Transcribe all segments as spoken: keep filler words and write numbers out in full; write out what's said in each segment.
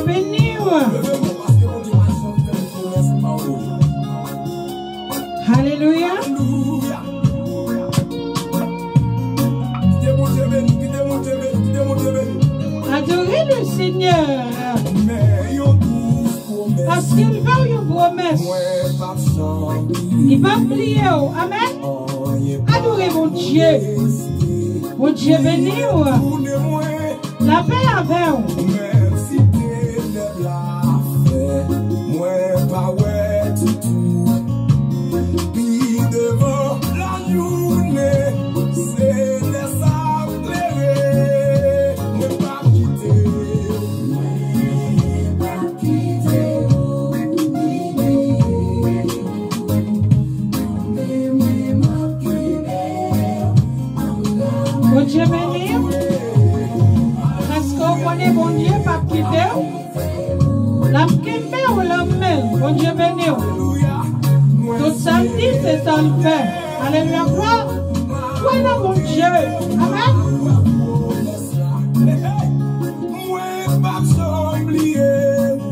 Beni w. Alelouya. Adore le Seigneur. Paske l fè w yon pwomès. Li p ap bliye w. Amèn. Adore Bondye. Bondye beni w. Lapè avè w. Menm si tenèb la fè mwen pa wè ditou. Pi devan lajounen, se lè sa ap klere. Mwen p ap kite w. Mwen p ap kite w. Bondye beni w. Paske w konnen Bondye p ap kite w. L ap kenbe w nan men l. Bondye beni w. Tout sa l di, se sa l fè. Alelouya, glwa. Kwè nan Bondye. Amèn. Mwen p ap janm bliye w.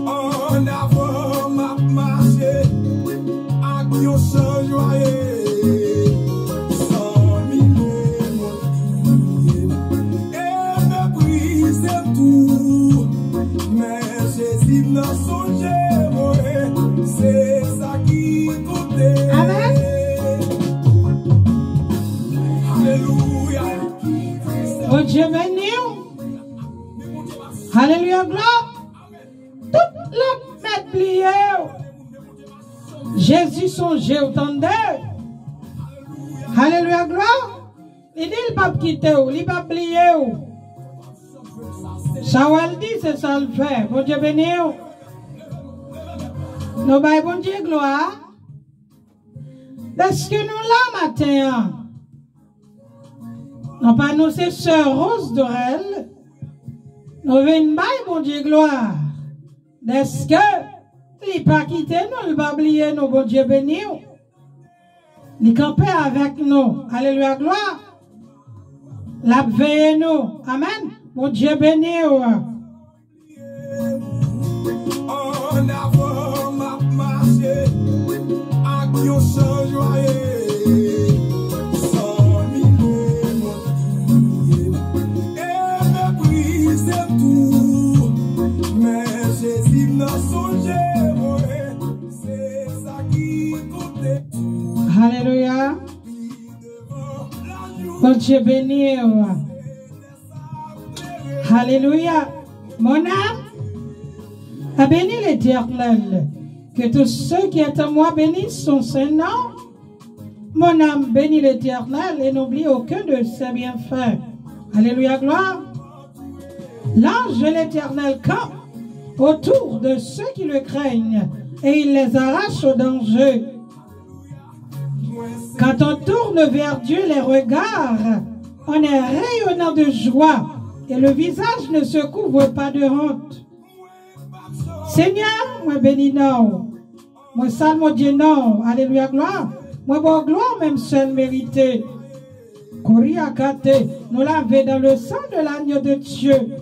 Annavan m ap mache ak yon chan jwaye. Zanmi m, mwen bliye m e meprize m tou. Men Jezi m nan sonje mwen, se sa ki konte. Amèn. Alelouya. Bondye beni w. Alelouya, glwa. Tout lòt mèt bliye w. Jezi sonje w, tande. Alelouya, glwa. Li di l p ap kite w, li p ap bliye w. Sa w al di, se sa l fè. Bondye beni w. Nou bay Bondye glwa. Dèske nou la maten an, n ap anonse sè Rose Dorel. Nou vin bay Bondye glwa. Dèske li pa kite nou, li pa bliye nou. Bondye beni w. Li kanpe avèk nou. Alelouya, glwa. L ap veye nou. Amèn. Bondye beni w. Annavan m ap mache ak yon chan jwaye. Zanmi m, mwen bliye m e meprize m tou. Men Jezi m nan sonje mwen, se sa ki konte. Alelouya. Bondye beni w. Alléluia. Mon âme, a béni l'Éternel. Que tout ce qui est en moi bénisse son saint nom. Mon âme, bénis l'Éternel et n'oublie aucun de ses bienfaits. Alléluia, gloire. L'ange de l'Éternel campe autour de ceux qui le craignent et il les arrache au danger. Quand on tourne vers Dieu les regards, on est rayonnant de joie et le visage ne se couvre pas de honte. Senyè, mwen beni non w. Mwen salmodye non w. Alelouya, glwa. Mwen ba w glwa, menm sèl merite. Kouri akate, nou lave dans le sang de l'agneau de Dieu.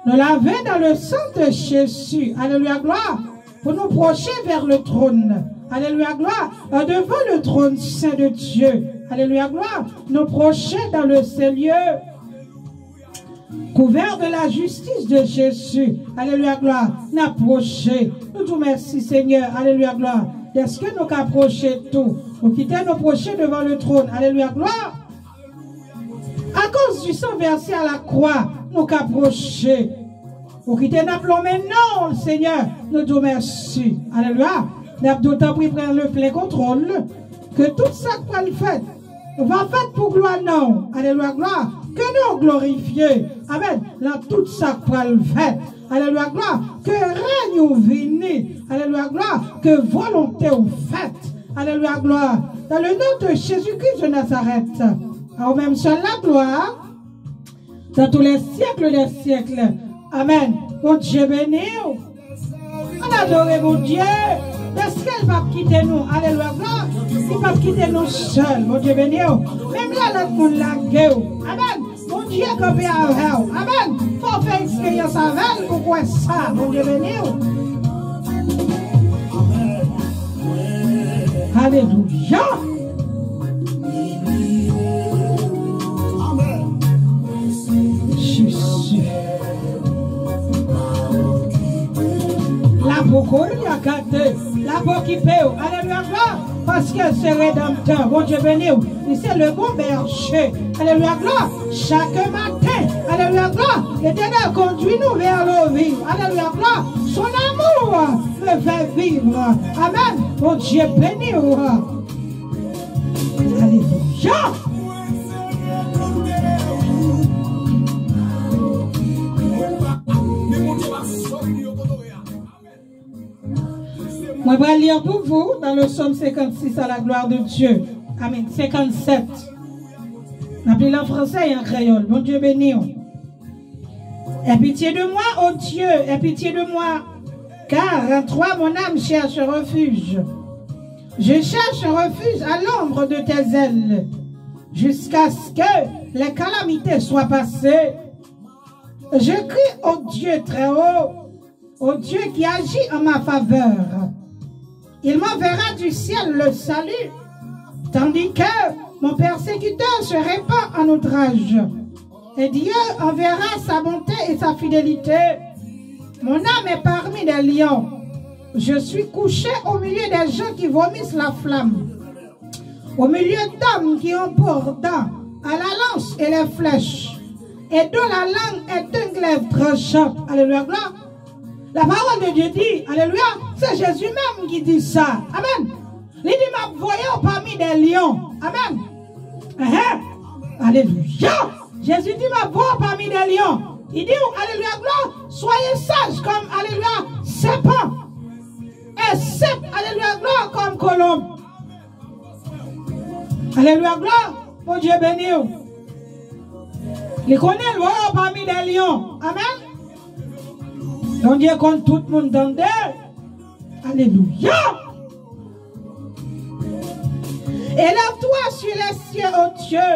Nous laver dans le sang de Jésus. Alléluia, gloire. Pour nous procher vers le trône. Alléluia, gloire. Euh, devant le trône saint de Dieu. Alléluia, gloire. Nous procher dans le Seigneur. Couvert de la justice de Jésus. Alléluia, gloire. N ap pwoche. Nou di w mèsi, Senyè. Alléluia, gloire. Dèske nou ka pwoche tou. Ou kite nou pwoche devan le trône. Alléluia, gloire. Akoz di san vèse a lakwa, nou ka pwoche. Ou kite n ap lonmen non w, Senyè, nou di w mèsi. Alelouya. N ap di w tanpri pran le plen kontwòl, ke tout sa k pral fèt va fèt pou glwa non w. Alelouya, glwa. Ke non w glorifye. Amèn. Nan tout sa k pral fèt. Alelouya, glwa. Ke rèny ou vini. Alelouya, glwa. Ke volonte w fèt. Alelouya, glwa. Dans le nom de Jésus-Christ de Nazareth. A ou menm sèl la glwa. Dans tous les siècles des siècles. Amèn. Bondye beni w. Ann adore Bondye. Dèske l p ap kite nou. Alelouya, glwa. Li p ap kite nou sèl. Bondye beni w. Menm lè lòt moun lage w. Amèn. Bondye Bondye kanpe avè w. Amèn. Fò w fè eksperyans avè l pou w kwè sa. Bondye beni w. Alelouya. Jezi. L ap okouri a gade. L ap okipe w. Alelouya, glwa. Paske se Redanmtè. Bondye beni w. Li se le bon bèche. Alelouya, glwa. Chak maten. Alelouya, glwa. Letènèl kondui nou vè le vi. Alelouya, glwa. Son amour me fait vivre. Amèn. Bondye beni w. Alelouya. Mwen pral li pou vous dans le psaume cinquante-six à la gloire de Dieu. Amèn. Cinquante-sept. N ap li l an fransè e an kreyòl. Bondye beni w. Aie pitié de moi, ô Dieu, aie pitié de moi, car en toi mon âme cherche refuge. Je cherche refuge à l'ombre de tes ailes, jusqu'à ce que les calamités soient passées. Je crie au Dieu très haut, au Dieu qui agit en ma faveur. Il m'enverra du ciel le salut, tandis que mon persécuteur se répand en outrage. Et Dieu enverra sa bonté et sa fidélité. Mon âme est parmi des lions. Je suis couché au milieu des gens qui vomissent la flamme, au milieu d'hommes qui ont pour dents à la lance et les flèches, et dont la langue est un glaive tranchant. Alelouya, glwa. La parole de Dieu dit, alelouya, se Jezi menm ki di sa. Amèn. Li di, "M ap voye w pami de lyon." Amèn. Enhen. Alelouya. Jezi di, "M ap voye w pami de lyon." Li di w, alelouya, glwa, "Soyez sages comme, alelouya, serpents. Et simples, alelouya, glwa, comme colombes." Alelouya, glwa. Bondye beni w. Li konnen l voye w pami de lyon. Amèn. Bondye konn tout moun tande. Alelouya. Élève-toi sur les cieux, ô Dieu.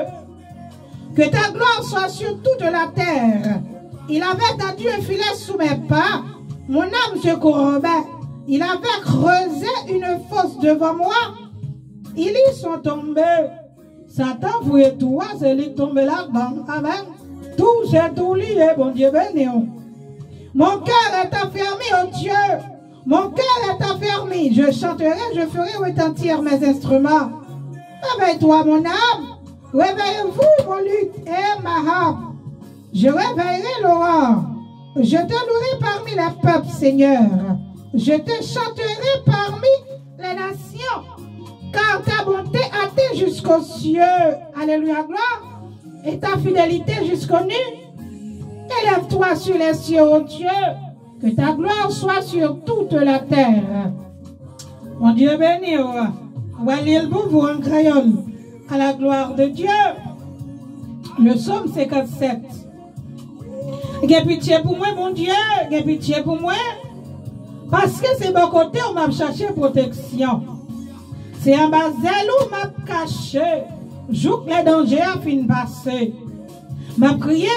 Que ta gloire soit sur toute la terre. Il avait tendu un filet sous mes pas. Mon âme se courbait. Il avait creusé une fosse devant moi. Ils y sont tombés. Satan fouye twou a, se li k tonbe ladan. Amèn. Twou se twou li ye, Bondye beni w. Mon cœur est affermi, ô Dieu. Mon cœur est affermi. Je chanterai, je ferai retentir mes instruments. Réveille-toi, mon âme. Réveillez-vous, mon luth et ma harpe. Je réveillerai l'aurore. Je te louerai parmi les peuples, Seigneur. Je te chanterai parmi les nations. Car ta bonté atteint jusqu'aux cieux. Alelouya, glwa. Et ta fidélité jusqu'aux nues. Élève-toi sur les cieux, ô Dieu. Que ta gloire soit sur toute la terre. Bondye beni w. Mwen li l pou vous en créole. À la gloire de Dieu. Le psaume cinquante-sept. Gen pitye pou mwen, Bondye, gen pitye pou mwen. Paske se bò kote w m ap chache pwoteksyon. Se anba zèl ou m ap kache, jouk lè danje a fin pase. M ap kriye,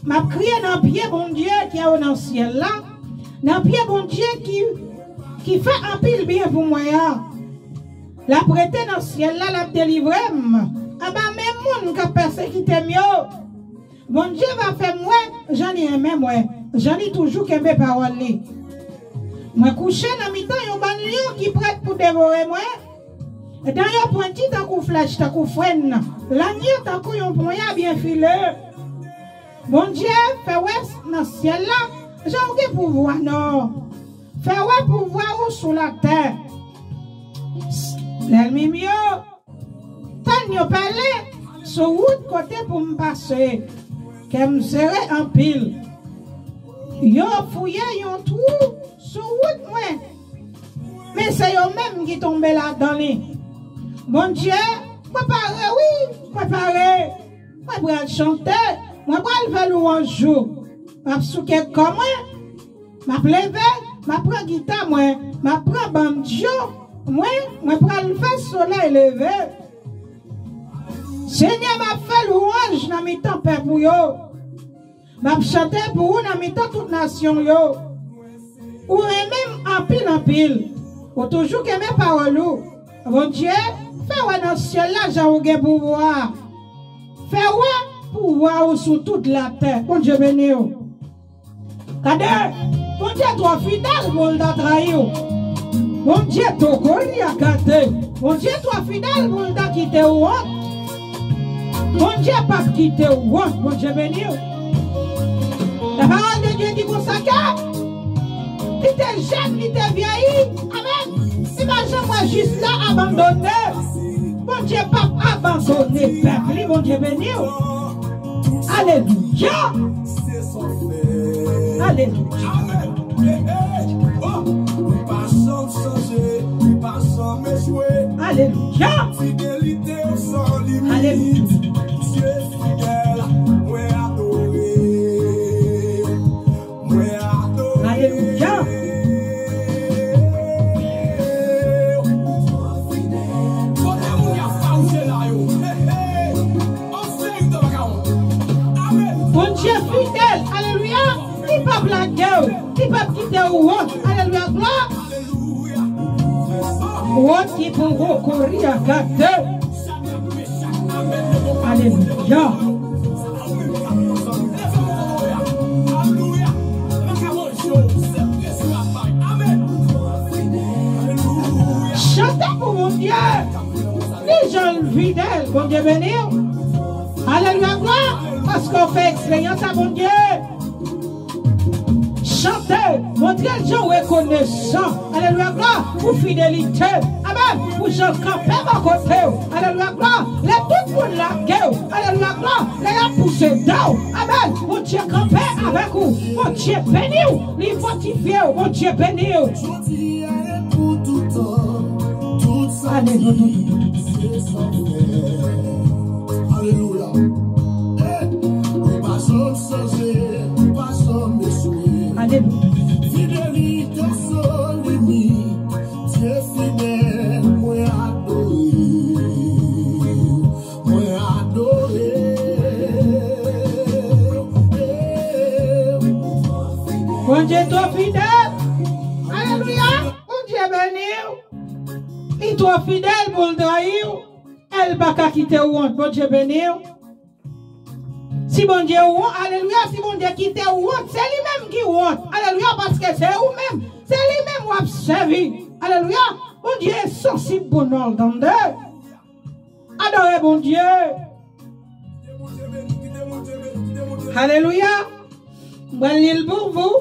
m ap kriye nan pye Bondye ki anwo nan syèl la, nan pye Bondye ki, ki fè anpil byen pou mwen an. L ap rete nan syèl la, l ap delivre m anba men moun k ap pèsekite m yo. Bondye va fè m wè jan li renmen mwen, jan li toujou kenbe pawòl li. Mwen kouche nan mitan yon bann lyon ki prèt pou devore mwen. Dan yo pwenti tankou flèch, tankou frenn. Lang yo tankou yon ponya byen file. Bondye, fè wè nan syèl la jan w gen pouvwa non. Fè wè pouvwa ou sou latè. Lènmi m yo tann yo pale sou wout kote pou m pase. Kè m sere anpil. Yo fouye yon twou sou wout mwen. Men se yo menm ki tonbe ladan li. Bondye, mwen pare wi, mwen pare. Mwen pral chante, mwen pral fè lwanj ou. M ap souke kò mwen, m ap leve, m ap pran gita mwen, m ap pran bandjo mwen, mwen pral fè solèy leve. Senyè, m ap fè lwanj nan mitan pèp ou yo. M ap chante pou ou nan mitan tout nasyon yo. Ou renmen m anpil, anpil. Ou toujou kenbe pawòl ou. Bondye, fè wè nan syèl la jan ou gen pouvwa. Fè wè pouvwa ou sou tout latè. Bondye beni w. Gade, Bondye twò fidèl pou l ta trayi w. Bondye tokori a gade. Bondye twò fidèl pou l ta kite w wont. Bondye p ap kite w wont. Bondye beni w. La parole de Dieu di konsa ke li te jèn, li te vyeyi. Amèn. Li pa janm wè jis la abandone. Bondye p ap abandone pèp li. Bondye beni w. Alelouya. Alelouya. Alelouya. Alelouya. Bondye fidèl, alelouya. Li p ap lage w, li p ap kite w wont. Alelouya, glwa. Wont ki pou ou kouri a gade. Alelouya. Chante pou Bondye. Di jan l fidèl. Bondye beni w. Alelouya, glwa. Paske w fè eksperyans a Bondye. Chante, montre l jan w rekonesan. Alelouya, glwa, pou fidelite. Amèn. Pou jan l kanpe bò kote w. Alelouya, glwa. Lè tout moun lage w. Alelouya, glwa. Lè y ap pouse do w. Amèn. Bondye kanpe avèk ou. Bondye beni w. Li fòtifye w. Bondye beni w. Jodi a e pou toutan. Tout sa ki se sa w fè. Alelouya. Eh, ou pa janm chanje, ou pa janm echwe. Alelouya. Fidelite w san limit. Dye fidèl, mwen adore w. Mwen adore w. Bondye twò fidèl. Alelouya. Bondye beni w. Li twò fidèl pou l trayi w. E l pa ka kite w wont. Bondye beni w. Si Bondye wont, alelouya, si Bondye kite w wont, se li menm ki wont. Alelouya, paske se ou menm, se li menm w ap sèvi. Alelouya, Bondye sansib pou non l, tande. Adore Bondye. Alelouya. Mwen li l pou vous.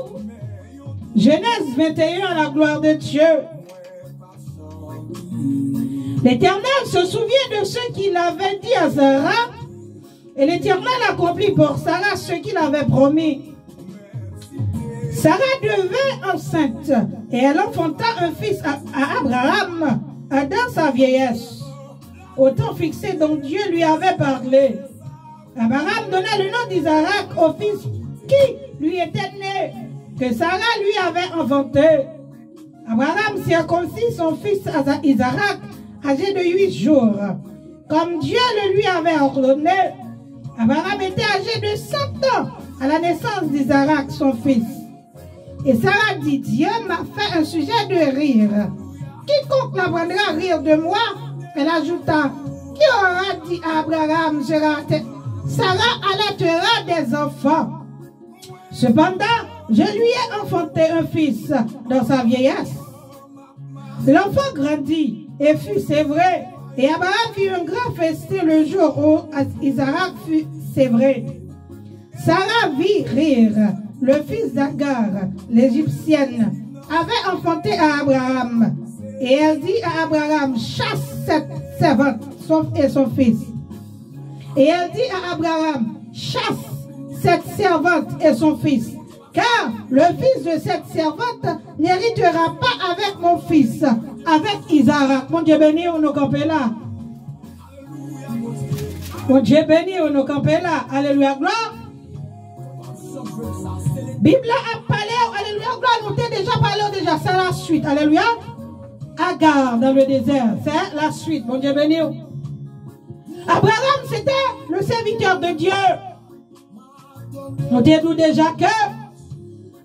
Genèse vingt et un, à la gloire de Dieu. L'Éternel se souvient de ce qu'il avait dit à Sarah, et l'Éternel accomplit pour Sarah ce qu'il avait promis. Sarah devint enceinte, et elle enfanta un fils à, à Abraham, à, dans sa vieillesse, au temps fixé dont Dieu lui avait parlé. Abraham donna le nom d'Isaac au fils qui lui était né, que Sarah lui avait enfanté. Abraham circoncit son fils Isaac, âgé de huit jours, comme Dieu le lui avait ordonné. Abraham était âgé de cent ans à la naissance d'Isaac, son fils. Et Sarah dit, Dieu m'a fait un sujet de rire. Quiconque l'apprendra à rire de moi. Elle ajouta, qui aura dit à Abraham, sera, Sarah allaitera des enfants. Cependant, je lui ai enfanté un fils dans sa vieillesse. L'enfant grandit et fut sevré. Et Abraham fit un grand festin le jour où Isaac fut sevré. Sarah vit rire le fils d'Agar, l'Égyptienne, avait enfanté à Abraham. Et elle dit à Abraham, chasse cette servante son, et son fils. Et elle dit à Abraham, chasse cette servante et son fils, car le fils de cette servante n'héritera pas avec mon fils, avec Isaac. Bondye beni w, nou kanpe la. Bondye beni w, nou kanpe la. Alelouya, glwa. Bib la ap pale w, alelouya, glwa, nou te deja pale w deja, se la swit, alelouya. Agar dans le désert, c'est la suite. Bondye beni w. Abraham, se te le sèvitè de Dye. Nou te di w deja ke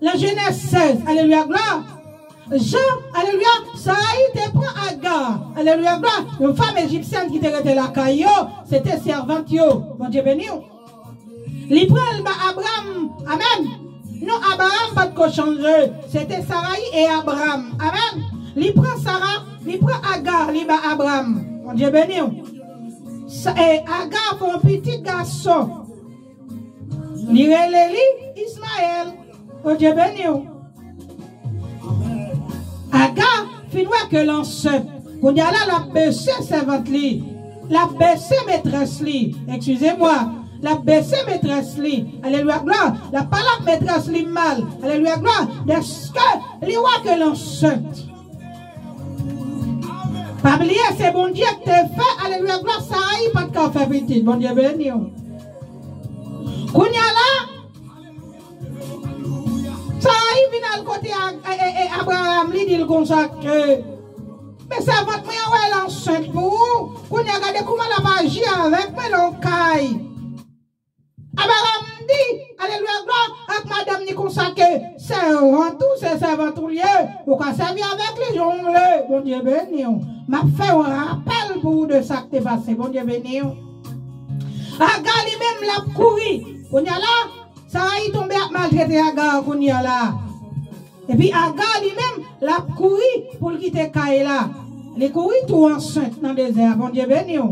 nan Jenèz sèz, alelouya, glwa, Jan, alelouya, Sarayi te pran Aga, alelouya, glwa, yon fanm ejipsyèn ki te rete lakay yo, se te sèvant yo. Bondye beni w. Li pran l ba Abram. Amèn. Non Abraham pa t ko chanje. Se te Sarayi e Abram. Amèn. Li pran Sara, li pran Aga, li ba Abram. Bondye beni w. Sa, e Aga fè yon pitit gason. Li rele li Ismayèl. Bondye beni w. Aga fin wè ke l ansent. Kounye a la, l ap bese sèvant li. L ap bese metrès li. Eskize mwa. L ap bese metrès li. Alelouya, glwa. L ap pale ak metrès li mal. Alelouya, glwa. Dèske li wè ke l ansent. Pa bliye, se Bondye ki te fè, alelouya, glwa, Sarayi pa t ka fè pitit. Bondye beni w. Kounye a la, Sarayi vin al kote A-, e, e, e, Abraham, li di l konsa ke, men sèvant mwen an wè l ansent pou ou. Kounye a gade kouman l ap aji avèk mwen nan kay. Abraham di, alelouya, glwa, ak madanm ni konsa ke sèvant ou, se sèvant ou l ye, ou ka sèvi avèk li jan w vle. Bondye beni w. M ap fè yon rapèl pou ou de sa k te pase. Bondye beni w. Aga li menm l ap kouri. Kounye a la, Sarayi tonbe ap maltrete Aga kounye a la. Epi Aga li menm, l ap kouri pou l kite kay la. Li kouri tou ansent nan dezè a. Bondye beni w.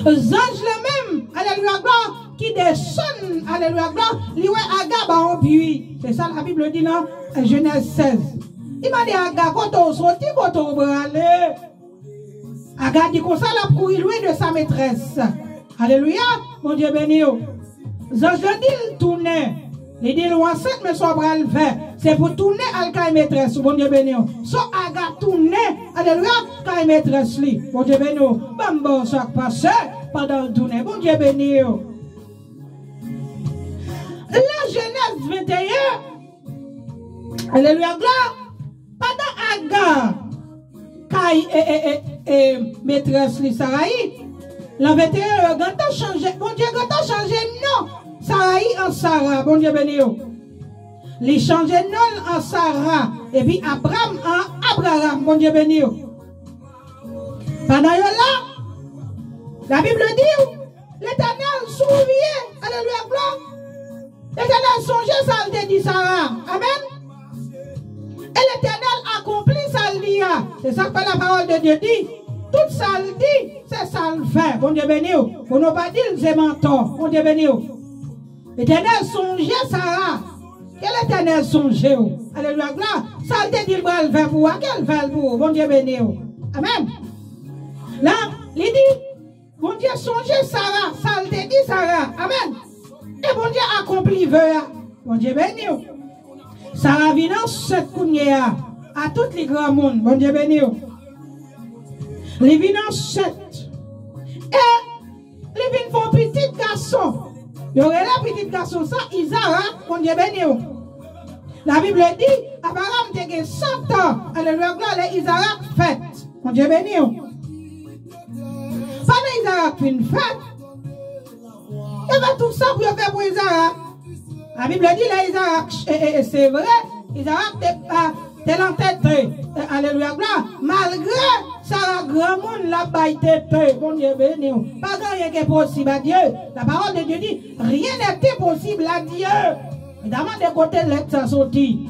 Zanj la menm, alelouya, glwa, ki desann, alelouya, glwa, li wè Aga ba yon bwi. Se sa Labib di nan Jenèz sèz. Li mande Aga, kote w soti, kote w prale? Aga di konsa l ap kouri lwen de sa metrès. Alelouya, Bondye beni w. Zanj la di l tounen. Li di l ou ansent, men sa w pral fè, se pou tounen al kay metrès ou. Bondye beni w. So Aga tounen, alelouya, kay metrès li. Bondye beni w. Ban m ba w sa k pase pandan l tounen. Bondye beni w. Nan Jenèz venteyen, alelouya, glwa, pandan Aga kay, e, e, e, e, metrès li Sarayi, nan venteyen yo gentan chanje, Bondye gentan chanje non Sarayi an Sara. Bondye beni w. Li chanje non l an Sara, epi Abram an Abraham. Bondye beni w. Pandan yo la, Labib di w, Letènèl souvyen, alelouya, glwa. Letènèl sonje sa l te di Sara. Amèn. E Letènèl akonpli sa l di a. Se sa k fè la parole de Dieu di, tout sa l di, se sa l fè. Bondye beni w. Pou nou pa di l se mantò. Bondye beni w. Letènèl sonje Sara. Ke Letènèl sonje w. Alelouya, glwa. Sa l te di l pral fè pou ou a, ke l fè l pou ou. Bondye beni w. Amèn. La, li di, Bondye sonje Sara, sa l te di Sara. Amèn. E Bondye akonpli ve a. Bondye beni w. Sara vin ansent kounye a. A tout li granmoun. Bondye beni w. Li vin ansent. E li vin fè yon pitit gason. Yo rele pitit gason sa Izarak. Bondye beni w. Labib di, Abraham te gen san tan. Alelouya, glwa, lè Izarak fèt. Bondye beni w. Pandan Izarak fin fèt, yo fè tout sa pou yo fè pou Izarak. Labib di lè Izarak, e, e, e, se vre, Izarak te, a, te lan tete. E, alelouya, glwa. Malgre Sara granmoun l ap bay tete. Bondye beni w. Pa gen anyen ki enposib a Dye. La parole de Dieu dit, rien n'est impossible à Dieu. Mezanmi, de kote lèt sa soti?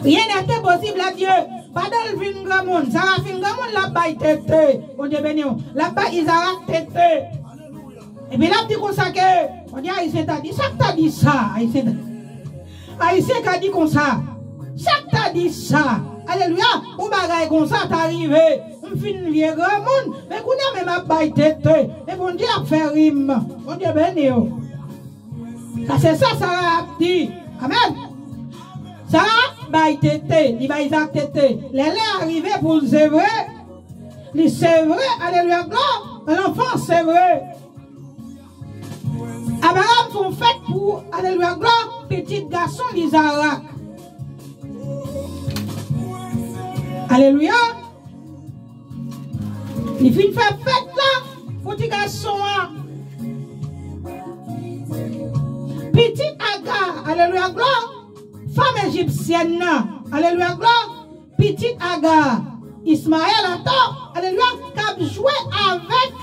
Rien n'est impossible à Dieu. Pandan l vin granmoun, Sara fin granmoun, l ap bay tete. Bondye beni w. L ap bay Izarak tete. Epi l ap di konsa ke, Bondye, Ayisyen ta di, sa k ta di sa? Ayisyen ta, Ayisyen ka di konsa, sa k ta di sa? Alelouya, yon bagay konsa ta rive. M fin vye granmoun, men kounye a menm ap bay tete. Men Bondye ap fè ri m. Bondye beni w. Sa se sa Sara ap di. Amèn. Sara bay tete, li bay Izarak tete. Lè lè a rive pou l sevre, li sevre, alelouya, glwa, lanfan sevre. Abraham fè yon fèt pou, alelouya, glwa, pitit gason l Izarak. Alelouya. Li fin fè fèt la pou ti gason an. Pitit Aga, alelouya, glwa, fanm ejipsyèn nan, alelouya, glwa, pitit Aga, Ismayèl atò, alelouya, k ap jwe avèk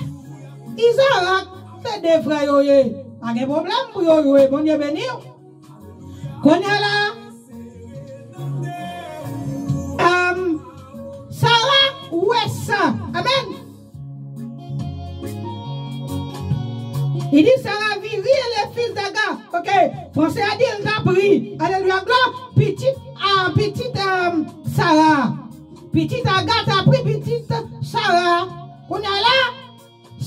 Izarak, se de frè yo ye. Pa gen pwoblèm pou yo jwe, Bondye beni w. Kounye a la, um, Sara wè sa. Amèn. Li di, Sara vit, ri, le fils d'Aga. Ok, franse a di, l t ap ri. Alelouya, glwa. Pitit, ah, pitit, um, Sara. Pitit Aga t ap ri, pitit Sara. Kounye a la,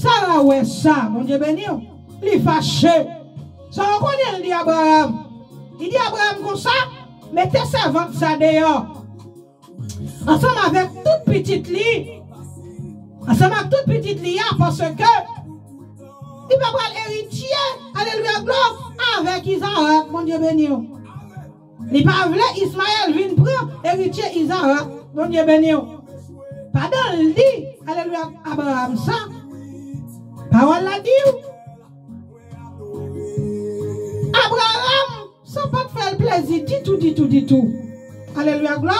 Sara wè sa, Bondye beni w, li fache. Sa w konnen l di Abraram? Li di Abraram konsa, mete sèvant sa deyò. Ansanm avèk tout pitit li. Ansanm ak tout pitit li a, paske li pa pral eritye, alelouya, glwa, avèk Izarak, Bondye beni w. Li pa vle Ismayèl vin pran eritye Izarak. Bondye beni w. Pandan l di, alelouya, Abraram sa, pawòl la di w, Abraram, sa pa t fè l plezi ditou, ditou, ditou. Alelouya, glwa.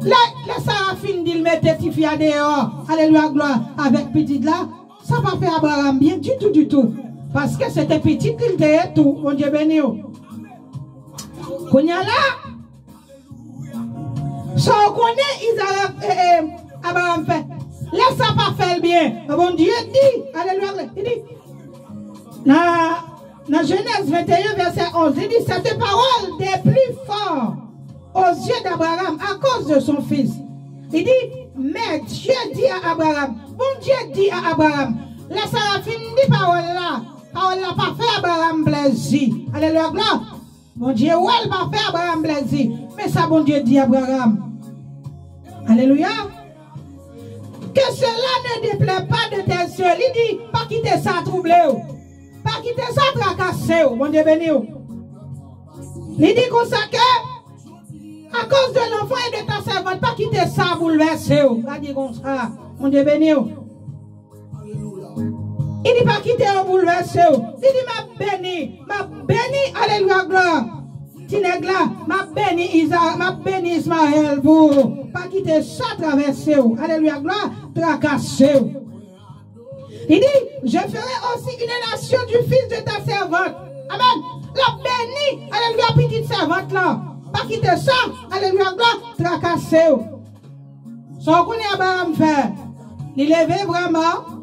Lè, lè Sara fin di l mete tifi a deyò, alelouya, glwa, avèk pitit la, sa pa fè Abraram byen ditou, ditou. Paske se te pitit li l te ye tou. Bondye beni w. Kounye a la, sa w konnen Izarak, eh, eh, Abraram fè. Lè sa pa fè l byen, Bondye di, alelouya, li di, nan, nan Jenèz venteyen, vèsè onz, li di, cette parole déplut fort aux yeux d'Abraham à cause de son fils. Li di, mais Dieu dit à Abraham, Bondye di a Abraram, lè Sara fin di pawòl la, pawòl la pa fè Abraram plezi. Alelouya, glwa. Bondye wè l pa fè Abraram plezi. Men sa Bondye di Abraram. Alelouya. Que cela ne déplaît pas de tes yeux. Li di, pa kite sa twouble w. Pa kite sa trakase w. Bondye beni w. Li di konsa ke, à cause de l'enfant et de ta servante, pa kite sa boulvèse w. Gade konsa. Bondye beni w. Li di pa kite yo boulvèse w. Li di, m ap beni, m ap beni, alelouya, glwa. Ti nèg la, m ap beni Iza, m ap beni Ismayèl pou ou. Pa kite sa travèse w. Alelouya, glwa, trakase w. Li di, je ferai aussi une nation du fils de ta servante. Amèn. L ap beni, alelouya, pitit sèvant lan. Pa kite sa, alelouya, glwa, trakase w. Sa w konnen Abraram fè? Li leve vrèman.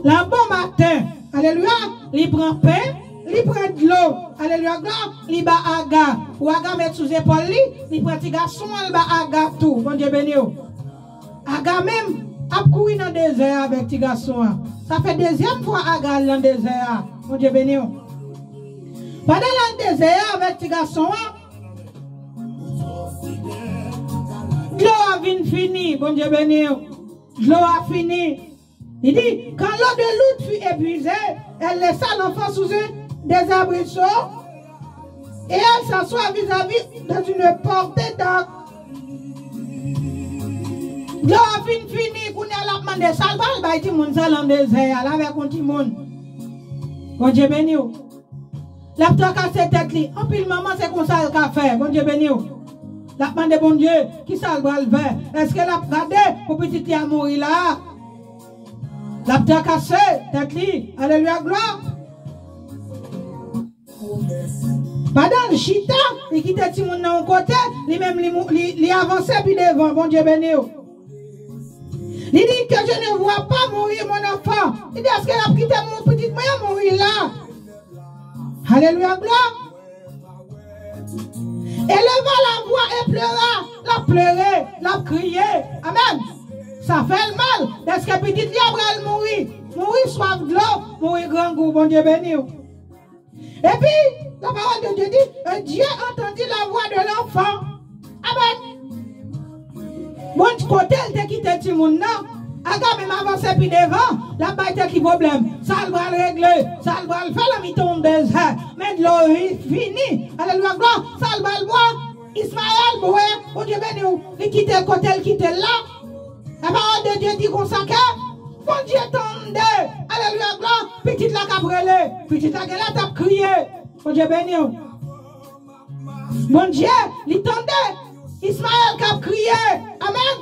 Nan bon maten, alelouya, li pran pen, li pran dlo, alelouya, glwa, li ba Aga. Pou Aga met sou zepòl li, li pran ti gason an, li ba Aga tou. Bondye beni w. Aga menm ap kouri nan dezè a avèk ti gason an. Sa fè dezyèm fwa Aga al nan dezè a. Bondye beni w. Pandan l al dezè a avèk ti gason an, dlo a vin fini. Bondye beni w. Dlo a fini. Li di, quand l'eau de l'outre fut épuisée, elle laissa l'enfant sous un des arbrisseaux et elle s'assoit vis-à-vis dans une portée d'eau. Dlo a fin fini, kounye a l ap mande sa l pral bay timoun sa nan dezè a, l avèk yon timoun. Bondye beni w. L ap trakase tèt li. Anpil manman, se konsa l ka fè. Bondye beni w. L ap mande Bondye, kisa l pral fè? Èske l ap gade pou pitit li a mouri la? L ap trakase tèt li. Alelouya, glwa. Pandan l chita, li kite timoun nan yon kote, li menm li, mou- li, li avanse pi devan. Bondye beni w. Li di, que je ne vois pas mourir mon enfant. Li di, èske l ap kite moun pitit mwen an mouri la? Alelouya, glwa. Éleva la voix et pleura. L ap plere, l ap kriye. Amèn. Sa fè l mal. Dèske pitit li a pral mouri. Mouri swaf dlo, mouri grangou. Bondye beni w. Epi, la parole de Dieu dit, et Dieu entendit la voix de l'enfant. Amèn. Bon, kote l te kite timoun nan, Aga menm avanse pi devan, l ap bay tèt li pwoblèm. Sa l pral regle, sa l pral fè nan mitan yon dezè. Men dlo fini. Alelouya, glwa. Sa l pral bwè, Ismayèl bwè. Bondye beni w. Li kite l kote l kite l la. La parole de Dieu di konsa ke Bondye tande, alelouya, glwa, pitit la k ap rele, pitit la genlè t ap kriye. Bondye beni w. Bondye, li tande Ismayèl k ap kriye. Amèn.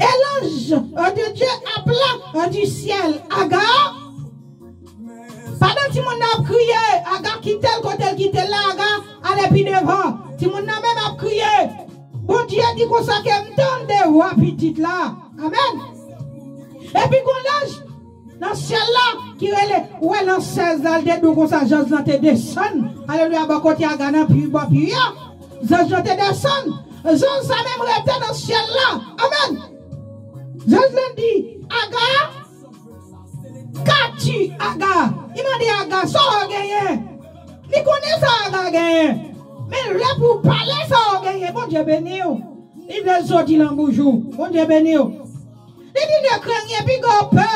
Et l'ange, euh, de Dieu appela, euh, du ciel Agar. Pandan timoun nan ap kriye, Aga kite l, kote l kite l la, Aga ale pi devan. Timoun nan menm ap kriye. Bondye di konsa ke m tande vwa pitit la. Amèn. Epi gon lanj nan syèl la ki rele, ou wè lan sèz la, l te di w konsa, zanj lan te desann. Alelouya, bò kote Aga nan pi, bò pi a. Zanj lan te desann. Zanj sa menm rete nan syèl la. Amèn. Zanj lan di, Aga, Kati Aga? Li mande Aga, sa w genyen? Li konnen sa Aga genyen. Men lè pou pale sa w genyen, Bondye beni w. Li vle soti lan bouch ou. Bondye beni w. Li di, ne crains rien, piga w pè.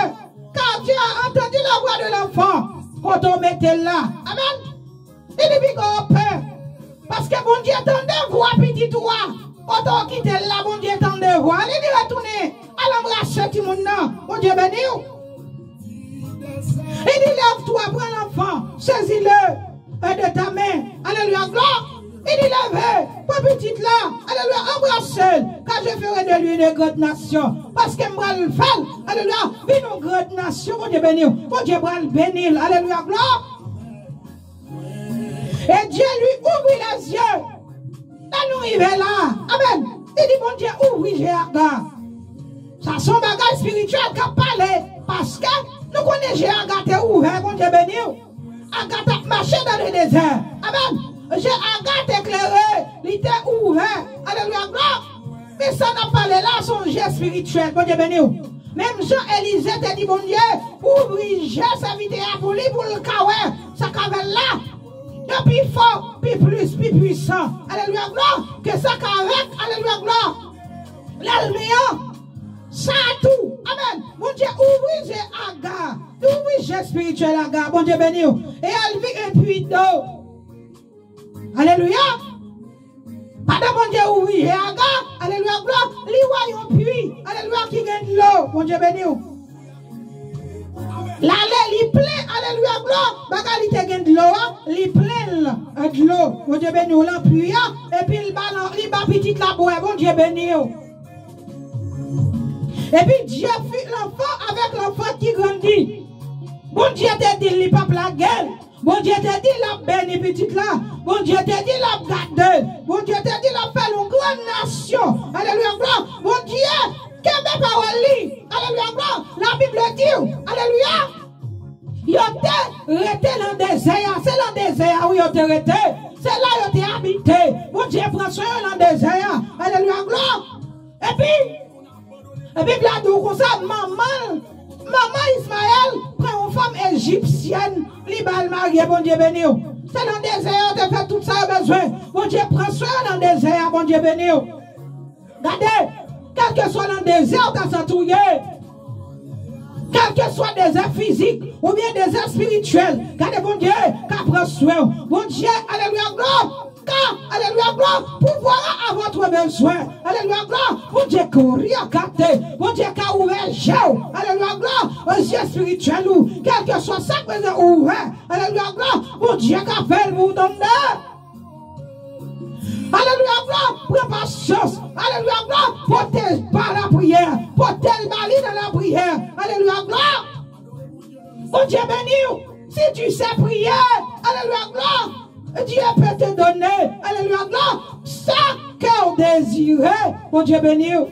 Car Dieu a entendu la voix de l'enfant. Kote w mete l la. Amèn. Li di, piga w pè. Paske Bondye tande vwa pitit ou a. Kote w kite l la, Bondye tande vwa. Li di, retounen, al anbrase timoun nan. Bondye beni w. Li di, lève-toi, prends l'enfant, saisis-le, euh, de ta main. Alelouya, glwa. Li di, leve, pran pitit la. Alelouya, anbrase l. Car je ferai de lui une grande nation. Paske m pral fè l, alelouya, vin yon gran nasyon. Bondye beni w. Bondye pral beni l. Alelouya, glwa. Et Dieu lui ouvrit les yeux. Lè nou rive la, amèn, li di Bondye ouvri je Aga. Sa se yon bagay espirityèl k ap pale, paske nou konnen je Aga te ouvè, Bondye beni w. Aga t ap mache dans le désert. Amèn. Je Aga te klere, li te ouvè. Alelouya, glwa. Men sa n ap pale la, se yon je espirityèl. Bondye beni w. Menm jan Elize te di Bondye, ouvri je sèvitè a pou li, pou l ka wè sa k avè l la. Yo pi fò, pi plis, pi pwisan. Alelouya, glwa. Ke sa k avèk, alelouya, glwa, lènmi an. Sa tou. Amèn. Bondye ouvri je Aga. Li ouvri je espirityèl Aga. Bondye beni w. E al vi un puits d'eau. Alelouya. Pandan Bondye ouvri je Aga, alelouya, glwa, li wè yon pwi, alelouya, ki gen dlo. Bondye beni w. L ale, li plen, alelouya, glwa, bagay li te gen dlo a, li plen l, euh, dlo. Bondye beni w, lan pwi a, epi l ba, li ba pitit la bwè. Bondye beni w. Et puis Dieu fit l'enfant avec l'enfant qui grandit. Bondye te di l li p ap lage l. Bondye te di l ap beni pitit la. Bondye te di l ap gade l. Bondye te di l ap fè l yon gran nasyon. Alelouya, glwa. Bondye kenbe pawòl li. Alelouya, glwa. Labib di w, alelouya, yo te rete nan dezè a. Se nan dezè a, wi, yo te rete. Se la yo te abite. Bondye pran swen yo nan dezè a. Alelouya, glwa. Epi, epi Bib la di w konsa, manman, manman Ismayèl pran yon fanm ejipsyèn, li ba l marye. Bondye beni w. Se nan dezè a yo te fè tout sa yo bezwen. Bondye pran swen yo nan dezè a. Bondye beni w. Gade, kèlkeswa nan dezè w ta santi w ye, kèlkeswa dezè fizik oubyen dezè espirityèl, gade Bondye ka pran swen w. Bondye, alelouya, glwa, ka, alelouya, glwa, pourvoir à votre besoin. Alelouya, glwa. Bondye ka oryante. Bondye ka ouvè je w. Alelouya, glwa. Zye espirityèl ou. Kèlkeswa sa k bezwen ouvè. Alelouya, glwa. Bondye ka fè l pou w tande. Alelouya, glwa. Pran pasyans. Alelouya, glwa. Pote l ba lapriyè. Pote l ba li nan lapriyè. Alelouya, glwa. Bondye beni w. Si tu sais prier, alelouya, glwa, Dieu peut te donner, alelouya, glwa, sa ke w dezire. Bondye beni w.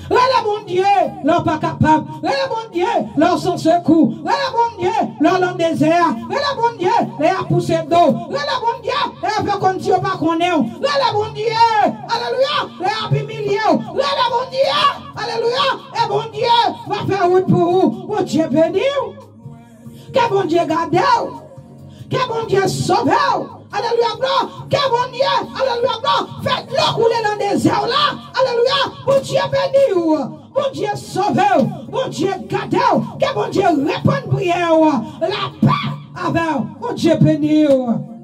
Rele Bondye lè w pa kapab. Rele Bondye lè w san sekou. Rele Bondye lè w nan dezè a. Rele Bondye lè y ap pouse do w. Rele Bondye lè y ap fè kòmsi yo pa konnen w. Rele Bondye, alelouya, lè y ap imilye w. Rele Bondye, alelouya, e Bondye va fè wout pou ou. Bondye beni w. Ke Bondye gade w. Ke Bondye sove w. Alelouya, glwa. Ke Bondye, alelouya, glwa, fè dlo koule nan dezè w la. Alelouya. Bondye beni w. Bondye sove w. Bondye gade w. Ke Bondye reponn priyè w. Lapè avè w. Bondye beni w.